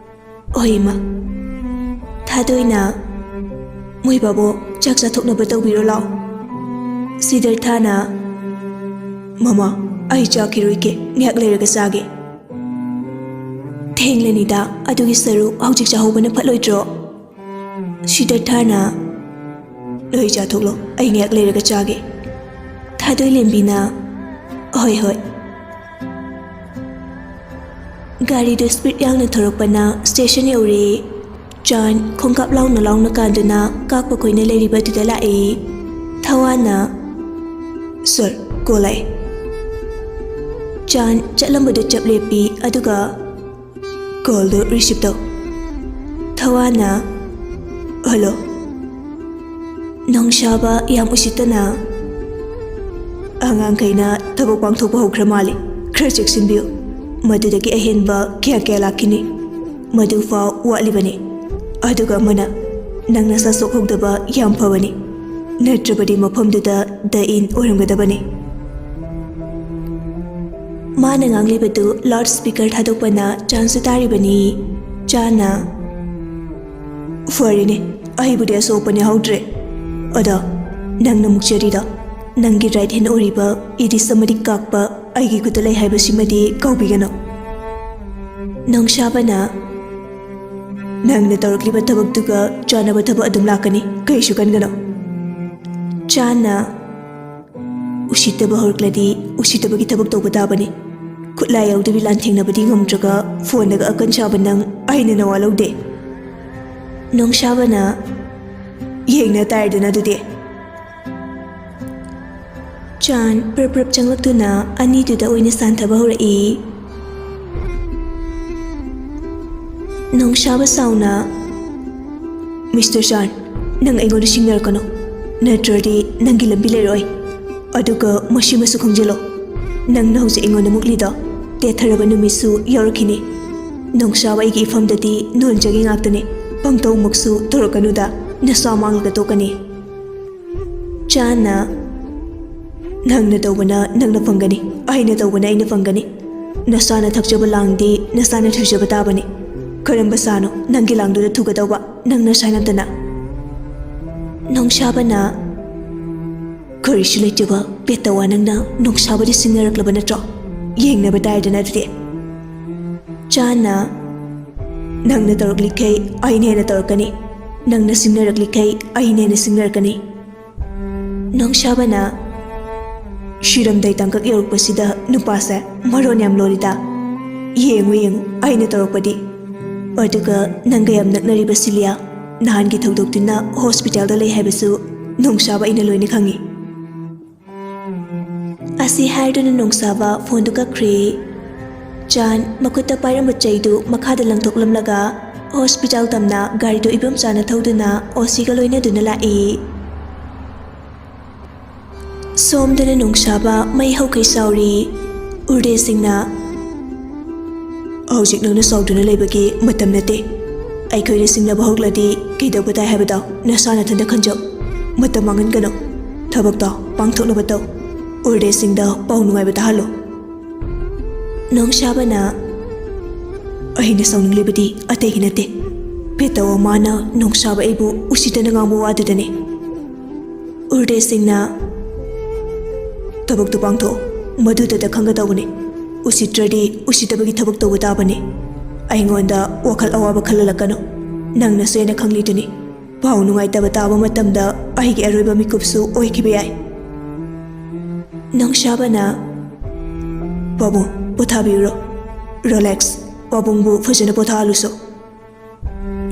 "ꯍꯣꯏ ꯏꯃꯥ꯫" ꯊꯥꯗꯣꯏꯅ, "ꯃꯣꯏ ꯕꯥꯕꯣ, ꯆꯥꯛ ꯆꯥꯊꯣꯛꯅꯕ ꯇꯧꯕꯤꯔꯣ ꯂꯥꯛꯑꯣ꯫" ꯁꯤꯗꯔꯊꯥꯅ, "ꯃꯃꯥ, ꯑꯩ ꯆꯥꯈꯤꯔꯣꯏꯒꯦ, ꯉꯥꯏꯍꯥꯛ ꯂꯩꯔꯒ ꯆꯥꯒꯦ꯫" "ꯊꯦꯡꯂꯅꯤꯗ, ꯑꯗꯨꯒꯤ ꯁꯔꯨꯛ ꯍꯧꯖꯤꯛ ꯆꯥꯍꯧꯕꯅ ꯐꯠꯂꯣꯏꯗ꯭ꯔꯣ?" ꯁꯤꯗꯔꯊꯥꯅ, "ꯅꯣꯏ ꯆꯥꯊꯣꯛꯂꯣ, ꯑꯩ ꯉꯥꯏꯍꯥꯛ ꯂꯩꯔꯒ ꯆꯥꯒꯦ꯫" ꯊꯥꯗꯣꯏ ꯂꯦꯝꯕꯤꯅ, "ꯍꯣꯏ ꯍꯣꯏ꯫" ꯒꯥꯔꯤꯗꯨ ꯁ꯭ꯄꯤꯗ ꯌꯥꯡꯅ ꯊꯧꯔꯛꯄꯅ ꯁ꯭ꯇꯦꯁꯟ ꯌꯧꯔꯦ꯫ ꯆꯥꯟ ꯈꯣꯡꯀꯥꯞ ꯂꯥꯎꯅ ꯂꯥꯎꯅ ꯀꯥꯟꯗꯨꯅ ꯀꯥꯛꯄ ꯈꯣꯏꯅ ꯂꯩꯔꯤꯕꯗꯨꯗ ꯂꯥꯛꯏ꯫ ꯊꯋꯥꯟꯅ, "ꯁꯔ, ꯀꯣꯜ ꯂꯥꯛꯑꯦ꯫" ꯆꯥꯟ ꯆꯠꯂꯝꯕꯗꯨ ꯆꯞ ꯂꯦꯞꯄꯤ, ꯑꯗꯨꯒ, "ꯀꯣꯜꯗꯨ ꯔꯤꯁꯤꯞ ꯇꯧ꯫" ꯊꯋꯥꯅ, "ꯍꯜꯂꯣ, ꯅꯣꯡꯁꯥꯕ ꯌꯥꯝ ꯎꯁꯤꯠꯇꯅ ꯑꯉꯥꯡꯈꯩꯅ ꯊꯕꯛ ꯄꯥꯡꯊꯣꯛꯄ ꯍꯧꯈ꯭ꯔ ꯃꯥꯜꯂꯤ꯫ ꯈꯔ ꯆꯦꯛꯁꯤꯟꯕꯤꯌꯨ꯫ ꯃꯗꯨꯗꯒꯤ ꯑꯍꯦꯟꯕ ꯀꯌꯥ ꯀꯌꯥ ꯂꯥꯛꯈꯤꯅꯤ꯫ ꯃꯗꯨꯐꯥꯎ ꯋꯥꯠꯂꯤꯕꯅꯤ꯫ ꯑꯗꯨꯒ ꯑꯃꯅ, ꯅꯪ ꯅꯁꯥ ꯁꯣꯛꯍꯧꯗꯕ ꯌꯥꯝ ꯐꯕꯅꯤ꯫ ꯅꯠꯇ꯭ꯔꯕꯗꯤ ꯃꯐꯝꯗꯨꯗ ꯗ ꯏꯟ ꯑꯣꯏꯔꯝꯒꯗꯕꯅꯤ꯫" ꯃꯥꯅ ꯉꯥꯡꯂꯤꯕꯗꯨ ꯂꯥꯎꯗ ꯁ꯭ꯄꯤꯀꯔ ꯊꯥꯗꯣꯛꯄꯅ ꯆꯥꯟꯁꯨ ꯇꯥꯔꯤꯕꯅꯤ꯫ ꯆꯥꯟꯅ, "ꯐꯔꯦꯅꯦ, ꯑꯩꯕꯨꯗꯤ ꯑꯁꯣꯛꯄ ꯌꯥꯎꯗ꯭ꯔꯦ꯫ ꯑꯗꯣ ꯅꯪꯅ ꯃꯨꯛꯆꯔꯤꯗꯣ, ꯅꯪꯒꯤ ꯔꯥꯏꯠ ꯍꯦꯟ ꯑꯣꯏꯔꯤꯕ ꯏꯔꯤꯁ ꯑꯃꯗꯤ ꯀꯥꯛꯄ ꯑꯩꯒꯤ ꯈꯨꯠꯇ ꯂꯩ ꯍꯥꯏꯕꯁꯤꯃꯗꯤ ꯀꯥꯎꯕꯤꯒꯅꯨ꯫" ꯅꯣꯡꯁꯥꯕꯅ, "ꯅꯪꯅ ꯇꯧꯔꯛꯂꯤꯕ ꯊꯕꯛꯇꯨꯒ ꯆꯥꯟꯅꯕ ꯊꯕꯛ ꯑꯗꯨꯝ ꯂꯥꯛꯀꯅꯤ, ꯀꯩꯁꯨ ꯈꯟꯒꯅꯨ꯫" ꯆꯥꯟꯅ, "ꯎꯁꯤꯠꯇꯕ ꯍꯧꯔꯛꯂꯗꯤ ꯎꯁꯤꯠꯇꯕꯒꯤ ꯊꯕꯛ ꯇꯧꯕ ꯇꯥꯕꯅꯤ꯫ ꯈꯨꯠꯂꯥꯏ ꯌꯥꯎꯗꯕꯤ ꯂꯥꯟꯊꯦꯡꯅꯕꯗꯤ ꯉꯝꯗ꯭ꯔꯒ ꯐꯣꯟꯗꯒ ꯑꯀꯟ ꯁꯥꯕ ꯅꯪ ꯑꯩꯅ ꯅꯋꯥ ꯂꯧꯗꯦ꯫ ꯅꯣꯡꯁꯥꯕꯅ, ꯌꯦꯡꯅ ꯇꯥꯔꯦꯗꯅ ꯑꯗꯨꯗꯤ꯫" ꯆꯥꯟ ꯄ꯭ꯔꯞ ꯄ꯭ꯔꯞ ꯆꯪꯂꯛꯇꯨꯅ ꯑꯅꯤꯗꯨꯗ ꯑꯣꯏꯅ ꯁꯥꯟꯊꯕ ꯍꯧꯔꯛꯏ꯫ ꯅꯣꯡꯁꯥꯕ ꯁꯥꯎꯅ, "ꯃꯤꯁꯇꯔ ꯆꯥꯟ, ꯅꯪ ꯑꯩꯉꯣꯟꯗ ꯁꯤꯡꯅꯔꯛꯀꯅꯨ, ꯅꯠꯇ꯭ꯔꯗꯤ ꯅꯪꯒꯤ ꯂꯝꯕꯤ ꯂꯩꯔꯣꯏ꯫ ꯑꯗꯨꯒ ꯃꯁꯤꯃꯁꯨ ꯈꯪꯖꯤꯜꯂꯣ, ꯅꯪꯅ ꯍꯧꯖꯤꯛ ꯑꯩꯉꯣꯟꯗ ꯃꯨꯛꯂꯤꯗꯣ ꯇꯦꯊꯔꯕ ꯅꯨꯃꯤꯠꯁꯨ ꯌꯧꯔꯛꯈꯤꯅꯤ꯫ ꯅꯣꯡꯁꯥꯕ ꯑꯩꯒꯤ ꯏꯐꯝꯗꯗꯤ ꯅꯣꯟꯖꯒꯤ ꯉꯥꯛꯇꯅꯤ꯫ ꯄꯪꯇꯧꯃꯛꯁꯨ ꯇꯧꯔꯛꯀꯅꯨꯗ, ꯅꯁꯥ ꯃꯥꯡꯂꯒ ꯇꯣꯛꯀꯅꯤ꯫" ꯆꯥꯟꯅ, "ꯅꯪꯅ ꯇꯧꯕꯅ ꯅꯪꯅ ꯐꯪꯒꯅꯤ, ꯑꯩꯅ ꯇꯧꯕꯅ ꯑꯩꯅ ꯐꯪꯒꯅꯤ꯫ ꯅꯁꯥꯅ ꯊꯛꯆꯕ ꯂꯥꯡꯗꯤ ꯅꯁꯥꯅ ꯊꯨꯖꯕ ꯇꯥꯕꯅꯤ꯫ ꯀꯔꯝꯕ ꯁꯥꯅꯣ ꯅꯪꯒꯤ ꯂꯥꯡꯗꯨꯗ ꯊꯨꯒꯗꯧꯕ, ꯅꯪ ꯅꯁꯥ ꯅꯠꯇꯅ?" ꯅꯣꯡꯁꯥꯕꯅ, "ꯀꯔꯤꯁꯨ ꯂꯩꯇꯕ ꯄꯦꯠꯇ ꯋꯥ ꯅꯪꯅ ꯅꯣꯡꯁꯥꯕꯗꯤ ꯁꯤꯡꯅꯔꯛꯂꯕ ꯅꯠꯇ꯭ꯔꯣ? ꯌꯦꯡꯅꯕ ꯇꯥꯔꯦꯗꯅ ꯑꯗꯨꯗꯤ꯫" ꯆꯥꯟꯅ, "ꯅꯪꯅ ꯇꯧꯔꯛꯂꯤꯈꯩ ꯑꯩꯅ ꯍꯦꯟꯅ ꯇꯧꯔꯛꯀꯅꯤ, ꯅꯪꯅ ꯁꯤꯡꯅꯔꯛꯂꯤꯈꯩ ꯑꯩꯅ ꯍꯦꯟꯅ ꯁꯤꯡꯅꯔꯛꯀꯅꯤ꯫" ꯅꯣꯡꯁꯥꯕꯅ, "ꯁꯤꯔꯝꯗꯥꯏ ꯇꯥꯡꯀꯛ ꯌꯧꯔꯛꯄꯁꯤꯗ ꯅꯨꯄꯥꯁꯦ ꯃꯔꯣꯟ ꯌꯥꯝ ꯂꯣꯜꯂꯤꯗ꯫ ꯌꯦꯡꯉꯨ ꯌꯦꯡꯉꯨ, ꯑꯩꯅ ꯇꯧꯔꯛꯄꯗꯤ꯫ ꯑꯗꯨꯒ ꯅꯪꯒ ꯌꯥꯝ ꯅꯛꯅꯔꯤꯕ ꯁꯤꯂꯤꯌꯥ, ꯅꯍꯥꯟꯒꯤ ꯊꯧꯗꯣꯛꯇꯨꯅ ꯍꯣꯁꯄꯤꯇꯥꯜꯗ ꯂꯩ ꯍꯥꯏꯕꯁꯨ ꯅꯣꯡꯁꯥꯕ ꯑꯩꯅ ꯂꯣꯏꯅ ꯈꯪꯉꯤ꯫" ꯑꯁꯤ ꯍꯥꯏꯗꯨꯅ ꯅꯣꯡꯁꯥꯕ ꯐꯣꯟꯗꯨ ꯀꯛꯈ꯭ꯔꯦ꯫ ꯆꯥꯟ ꯃꯈꯨꯠꯇ ꯄꯥꯏꯔꯝꯕ ꯆꯩꯗꯨ ꯃꯈꯥꯗ ꯂꯪꯊꯣꯛꯂꯝꯂꯒ ꯍꯣꯁꯄꯤꯇꯥꯜ ꯇꯝꯅ ꯒꯥꯔꯤꯗꯨ ꯏꯕꯣꯝꯆꯥꯅ ꯊꯧꯗꯨꯅ ꯑꯣꯁꯤꯒ ꯂꯣꯏꯅꯗꯨꯅ ꯂꯥꯛꯏ꯫ ꯁꯣꯝꯗꯅ ꯅꯣꯡꯁꯥꯕ ꯃꯩ ꯍꯧꯈꯩ ꯁꯥꯎꯔꯤ꯫ ꯎꯔꯗꯦꯁꯤꯡꯅ, "ꯍꯧꯖꯤꯛ ꯅꯪꯅ ꯁꯥꯎꯗꯨꯅ ꯂꯩꯕꯒꯤ ꯃꯇꯝ ꯅꯠꯇꯦ꯫ ꯑꯩꯈꯣꯏꯅ ꯁꯤꯡꯅꯕ ꯍꯧꯔꯛꯂꯗꯤ ꯀꯩꯗꯧꯕ ꯇꯥꯏ ꯍꯥꯏꯕꯗꯣ ꯅꯁꯥ ꯅꯊꯟꯗ ꯈꯟꯖꯧ꯫ ꯃꯇꯝ ꯃꯥꯡꯍꯟꯒꯅꯨ꯫ ꯊꯕꯛꯇꯣ ꯄꯥꯡꯊꯣꯛꯅꯕ ꯇꯧ꯫ ꯎꯔꯗꯦꯁꯤꯡꯗ ꯄꯥꯎ ꯅꯨꯡꯉꯥꯏꯕ ꯇꯥꯍꯜꯂꯨ꯫" ꯅꯣꯡꯁꯥꯕꯅ, "ꯑꯩꯅ ꯁꯥꯎꯅꯤꯡꯂꯤꯕꯗꯤ ꯑꯇꯩꯒꯤ ꯅꯠꯇꯦ꯫ ꯄꯦꯇꯧ ꯑꯃꯅ ꯅꯣꯡꯁꯥꯕ ꯑꯩꯕꯨ ꯎꯁꯤꯠꯇꯅ ꯉꯥꯡꯕ ꯋꯥꯗꯨꯗꯅꯤ꯫" ꯎꯔꯗꯦꯁꯤꯡꯅ, "ꯊꯕꯛꯇꯨ ꯄꯥꯡꯊꯣꯛꯑꯣ, ꯃꯗꯨꯗꯇ ꯈꯪꯒꯗꯧꯕꯅꯤ꯫ ꯎꯁꯤꯠꯇ꯭ꯔꯗꯤ ꯎꯁꯤꯠꯇꯕꯒꯤ ꯊꯕꯛ ꯇꯧꯕ ꯇꯥꯕꯅꯤ꯫ ꯑꯩꯉꯣꯟꯗ ꯋꯥꯈꯜ ꯑꯋꯥꯕ ꯈꯜꯍꯜꯂꯛꯀꯅꯨ꯫ ꯅꯪꯅꯁꯨ ꯍꯦꯟꯅ ꯈꯪꯂꯤꯗꯨꯅꯤ꯫ ꯄꯥꯎ ꯅꯨꯡꯉꯥꯏꯇꯕ ꯇꯥꯕ ꯃꯇꯝꯗ ꯑꯩꯒꯤ ꯑꯔꯣꯏꯕ ꯃꯤꯀꯨꯞꯁꯨ ꯑꯣꯏꯈꯤꯕ ꯌꯥꯏ꯫" ꯅꯣꯡꯁꯥꯕꯅ, "ꯄꯥꯕꯨꯡ, ꯄꯣꯊꯥꯕꯤꯔꯣ꯫ ꯔꯣꯂꯦꯛꯁ, ꯄꯥꯕꯨꯡꯕꯨ ꯐꯖꯅ ꯄꯣꯊꯥꯍꯜꯂꯨꯁꯣ꯫"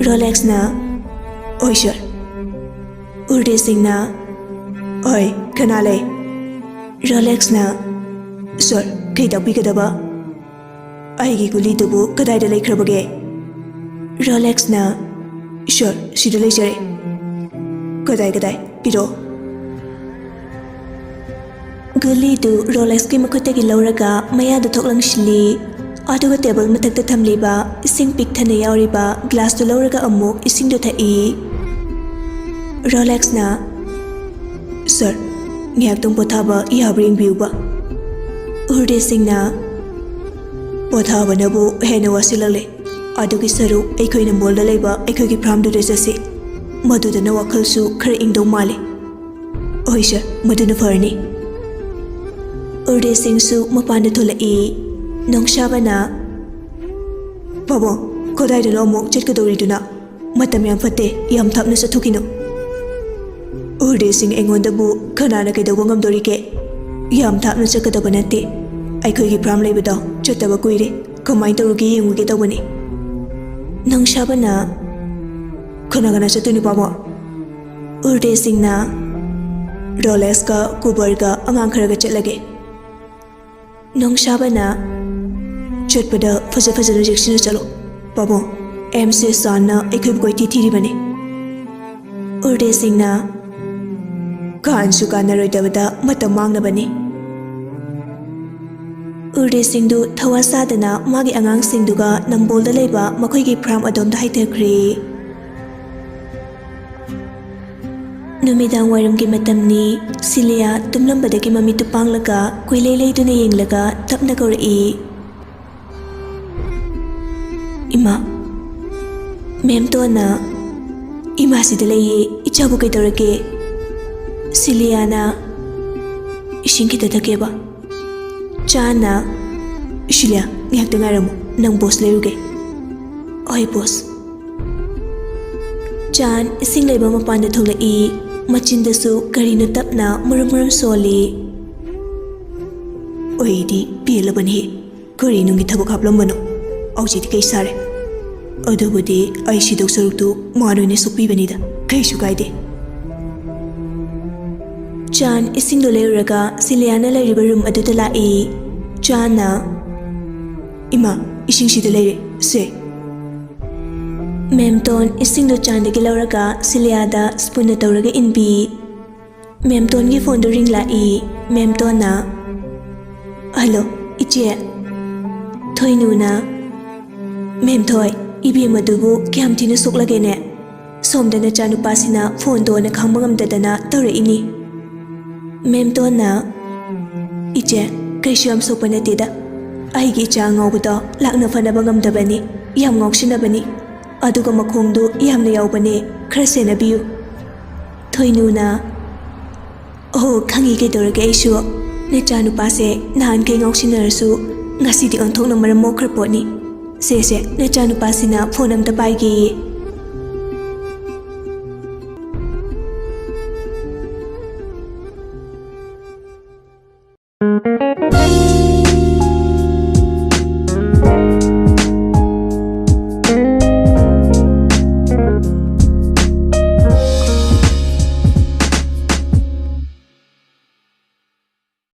ꯔꯣꯂꯦꯛꯁꯅ, "ꯍꯣꯏ ꯁꯥꯔ꯫" ꯎꯔꯗꯦꯁꯤꯡꯅ, "ꯍꯣꯏ, ꯀꯅꯥ ꯂꯩ?" ꯔꯣꯂꯦꯛꯁꯅ, "ꯁꯥꯔ, ꯀꯩ ꯇꯥꯛꯄꯤꯒꯗꯕ? ꯑꯩꯒꯤ ꯒꯨꯂꯤꯗꯨꯕꯨ ꯀꯗꯥꯏꯗ ꯂꯩꯈ꯭ꯔꯕꯒꯦ?" ꯔꯣꯂꯦꯛꯁꯅ, "ꯁꯥꯔ, ꯁꯤꯗ ꯂꯩꯖꯔꯦ꯫" "ꯀꯗꯥꯏ, ꯀꯗꯥꯏ? ꯄꯤꯔꯛꯑꯣ꯫" ꯒꯨꯂꯤꯗꯨ ꯔꯣꯂꯦꯛꯁꯀꯤ ꯃꯈꯨꯠꯇꯒꯤ ꯂꯧꯔꯒ ꯃꯌꯥꯗ ꯊꯣꯛ ꯂꯪꯁꯤꯜꯂꯤ꯫ ꯑꯗꯨꯒ ꯇꯦꯕꯜ ꯃꯊꯛꯇ ꯊꯝꯂꯤꯕ ꯏꯁꯤꯡ ꯄꯤꯛ ꯊꯟꯅ ꯌꯥꯎꯔꯤꯕ ꯒ꯭ꯂꯥꯁꯇꯨ ꯂꯧꯔꯒ ꯑꯃꯨꯛ ꯏꯁꯤꯡꯗꯨ ꯊꯛꯏ꯫ ꯔꯣꯂꯦꯛꯁꯅ, "ꯁꯥꯔ, ꯉꯥꯏꯍꯥꯛꯇꯪ ꯄꯣꯊꯥꯕ ꯌꯥꯕ꯭ꯔꯥ ꯌꯦꯡꯕꯤꯌꯨꯕ꯫" ꯎꯔꯗꯦꯁꯤꯡꯅ, "ꯄꯣꯊꯥꯕꯅꯕꯨ ꯍꯦꯟꯅ ꯋꯥꯁꯤꯜꯂꯛꯂꯦ꯫ ꯑꯗꯨꯒꯤ ꯁꯔꯨꯛ ꯑꯩꯈꯣꯏꯅ ꯃꯣꯜꯗ ꯂꯩꯕ ꯑꯩꯈꯣꯏꯒꯤ ꯐꯥꯔꯝꯗꯨꯗ ꯆꯠꯁꯤ꯫ ꯃꯗꯨꯗꯅ ꯋꯥꯈꯜꯁꯨ ꯈꯔ ꯏꯪꯗꯧ ꯃꯥꯜꯂꯤ꯫" "ꯍꯣꯏ ꯁꯥꯔ, ꯃꯗꯨꯅ ꯐꯔꯅꯤ꯫" ꯎꯔꯗꯦꯁꯤꯡꯁꯨ ꯃꯄꯥꯟꯗ ꯊꯣꯛꯂꯛꯏ꯫ ꯅꯣꯡꯁꯥꯕꯅ, "ꯄꯥꯕꯨꯡ, ꯀꯗꯥꯏꯗꯅꯣ ꯑꯃꯨꯛ ꯆꯠꯀꯗꯧꯔꯤꯗꯨꯅ? ꯃꯇꯝ ꯌꯥꯝ ꯐꯠꯇꯦ, ꯌꯥꯝ ꯊꯥꯞꯅ ꯆꯠꯊꯣꯛꯈꯤꯅꯨ꯫" "ꯎꯔꯗꯦꯁꯤꯡ ꯑꯩꯉꯣꯟꯗꯕꯨ ꯀꯅꯥꯅ ꯀꯩꯗꯧꯕ ꯉꯝꯗꯣꯔꯤꯒꯦ? ꯌꯥꯝ ꯊꯥꯞꯅ ꯆꯠꯀꯗꯕ ꯅꯠꯇꯦ꯫ ꯑꯩꯈꯣꯏꯒꯤ ꯐꯥꯔꯝ ꯂꯩꯕꯗꯣ ꯆꯠꯇꯕ ꯀꯨꯏꯔꯦ꯫ ꯀꯃꯥꯏꯅ ꯇꯧꯔꯨꯒꯦ ꯌꯦꯡꯉꯨꯒꯦ ꯇꯧꯕꯅꯤ꯫" ꯅꯣꯡꯁꯥꯕꯅ, "ꯀꯅꯥ ꯀꯅꯥ ꯆꯠꯇꯣꯏꯅꯣ, ꯄꯥꯕꯨꯡ?" ꯎꯔꯗꯦꯁꯤꯡꯅ, "ꯔꯣꯂꯦꯛꯁꯀ ꯀꯨꯕꯔꯒ ꯑꯉꯥꯡ ꯈꯔꯒ ꯆꯠꯂꯒꯦ꯫" ꯅꯣꯡꯁꯥꯕꯅ, "ꯆꯠꯄꯗ ꯐꯖ ꯐꯖꯅ ꯆꯦꯛꯁꯤꯟꯅ ꯆꯠꯂꯣ, ꯄꯥꯕꯨꯡ꯫ ꯑꯦꯝ ꯁꯤ ꯆꯥꯟꯅ ꯑꯩꯈꯣꯏꯕꯨ ꯀꯣꯏꯊꯤ ꯊꯤꯔꯤꯕꯅꯤ꯫ ꯎꯔꯗꯦꯁꯤꯡꯅ ꯀꯥꯟꯁꯨ ꯀꯥꯟꯅꯔꯣꯏꯗꯕꯗ ꯃꯇꯝ ꯃꯥꯡꯅꯕꯅꯤ꯫ ꯎꯔꯗꯦꯁꯤꯡꯗꯨ ꯊꯋꯥ ꯁꯥꯗꯅ ꯃꯥꯒꯤ ꯑꯉꯥꯡꯁꯤꯡꯗꯨꯒ ꯅꯝꯕꯣꯜꯗ ꯂꯩꯕ ꯃꯈꯣꯏꯒꯤ ꯐꯥꯔꯝ ꯑꯗꯣꯝꯗ ꯍꯥꯏꯊꯈ꯭ꯔꯦ꯫ ꯅꯨꯃꯤꯗꯥꯡ ꯋꯥꯏꯔꯝꯒꯤ ꯃꯇꯝꯅꯤ꯫ ꯁꯤꯂꯤꯌꯥ ꯇꯨꯝꯂꯝꯕꯗꯒꯤ ꯃꯃꯤꯠꯇꯨ ꯄꯥꯡꯂꯒ ꯀꯣꯏꯂꯩ ꯂꯩꯗꯨꯅ ꯌꯦꯡꯂꯒ ꯇꯞꯅ ꯀꯧꯔꯛꯏ, "ꯏꯃꯥ, ꯃꯦꯝ ꯇꯣꯟꯅ ꯏꯃꯥꯁꯤꯗ ꯂꯩꯌꯦ, ꯏꯆꯥꯕꯨ ꯀꯩꯗꯧꯔꯒꯦ?" ꯁꯤꯂꯤꯌꯥꯅ, "ꯏꯁꯤꯡ ꯈꯤꯇ ꯊꯛꯀꯦꯕ꯫" ꯆꯥꯟꯅ, "ꯁꯤꯂꯤꯌꯥ, ꯉꯥꯏꯍꯥꯛꯇ ꯉꯥꯏꯔꯝꯃꯨ, ꯅꯪ ꯕꯣꯁ ꯂꯩꯔꯨꯒꯦ꯫" "ꯍꯣꯏ ꯕꯣꯁ꯫" ꯆꯥꯟ ꯏꯁꯤꯡ ꯂꯩꯕ ꯃꯄꯥꯟꯗ ꯊꯣꯛꯂꯛꯏ꯫ ꯃꯆꯤꯟꯗꯁꯨ ꯀꯔꯤꯅꯣ ꯇꯞꯅ ꯃꯔꯨꯝ ꯃꯔꯨꯝ ꯁꯣꯜꯂꯤ꯫ "ꯑꯩꯗꯤ ꯄꯦꯜꯂꯕꯅꯤ꯫ ꯀꯔꯤ ꯅꯨꯡꯒꯤ ꯊꯕꯛ ꯍꯥꯞꯂꯝꯕꯅꯣ? ꯍꯧꯖꯤꯛꯇꯤ ꯀꯩ ꯁꯥꯔꯦ? ꯑꯗꯨꯕꯨꯗꯤ ꯑꯩ ꯁꯤꯗꯧ ꯁꯔꯨꯛꯇꯨ ꯃꯥ ꯅꯣꯏꯅ ꯁꯣꯛꯄꯤꯕꯅꯤꯗ, ꯀꯩꯁꯨ ꯀꯥꯏꯗꯦ꯫" ꯆꯥꯟ ꯏꯁꯤꯡꯗꯣ ꯂꯩꯔꯨꯔꯒ ꯁꯤꯂꯤꯌꯥꯅ ꯂꯩꯔꯤꯕ ꯔꯨꯝ ꯑꯗꯨꯗ ꯂꯥꯛꯏ꯫ ꯆꯥꯟꯅ, "ꯏꯃꯥ, ꯏꯁꯤꯡꯁꯤꯗ ꯂꯩꯔꯦ, ꯁꯦ꯫" ꯃꯦꯝꯇꯣꯟ ꯏꯁꯤꯡꯗꯣ ꯆꯥꯟꯗꯒꯤ ꯂꯧꯔꯒ ꯁꯤꯂꯤꯌꯥꯗ ꯁ꯭ꯄꯨꯟꯅ ꯇꯧꯔꯒ ꯏꯟꯕꯤ꯫ ꯃꯦꯝꯇꯣꯟꯒꯤ ꯐꯣꯟꯗꯨ ꯔꯤꯡ ꯂꯥꯛꯏ꯫ ꯃꯦꯝꯇꯣꯟꯅ, "ꯍꯜꯂꯣ, ꯏꯆꯦ꯫" ꯊꯣꯏꯅꯨꯅ, "ꯃꯦꯝꯊꯣꯏ, ꯏꯕꯦꯝꯃꯗꯨꯕꯨ ꯀꯌꯥꯝ ꯊꯤꯅ ꯁꯣꯛꯂꯒꯦꯅꯦ? ꯁꯣꯝꯗ ꯅꯆꯥꯅꯨꯄꯥꯁꯤꯅ ꯐꯣꯟꯗꯣꯅ ꯈꯥꯡꯕ ꯉꯝꯗꯗꯅ ꯇꯧꯔꯛꯏꯅꯤ꯫" ꯃꯦꯝꯇꯣꯟꯅ, "ꯏꯆꯦ, ꯀꯩꯁꯨ ꯌꯥꯝ ꯁꯣꯛꯄ ꯅꯠꯇꯦꯗ꯫ ꯑꯩꯒꯤ ꯏꯆꯥ ꯑꯉꯥꯎꯕꯗꯣ ꯂꯥꯛꯅ ꯐꯅꯕ ꯉꯝꯗꯕꯅꯤ, ꯌꯥꯝ ꯉꯥꯎꯁꯤꯟꯅꯕꯅꯤ꯫ ꯑꯗꯨꯒ ꯃꯈꯣꯡꯗꯨ ꯌꯥꯝꯅ ꯌꯥꯎꯕꯅꯦ, ꯈꯔ ꯁꯦꯟꯅꯕꯤꯌꯨ꯫" ꯊꯣꯏꯅꯨꯅ, "ꯑꯣ, ꯈꯪꯉꯤ, ꯀꯩꯗꯧꯔꯒꯦ, ꯑꯩꯁꯨ꯫ ꯅꯆꯥꯅꯨꯄꯥꯁꯦ ꯅꯍꯥꯟꯈꯩ ꯉꯥꯎꯁꯤꯟꯅꯔꯁꯨ ꯉꯁꯤꯗꯤ ꯑꯣꯟꯊꯣꯛꯅ ꯃꯔꯝ ꯃꯣꯛꯈ꯭ꯔ ꯄꯣꯠꯅꯤ꯫ ꯁꯦ, ꯁꯦ, ꯅꯆꯥꯅꯨꯄꯥꯁꯤꯅ ꯐꯣꯟ ꯑꯝꯇ ꯄꯥꯏꯒꯦꯌꯦ꯫"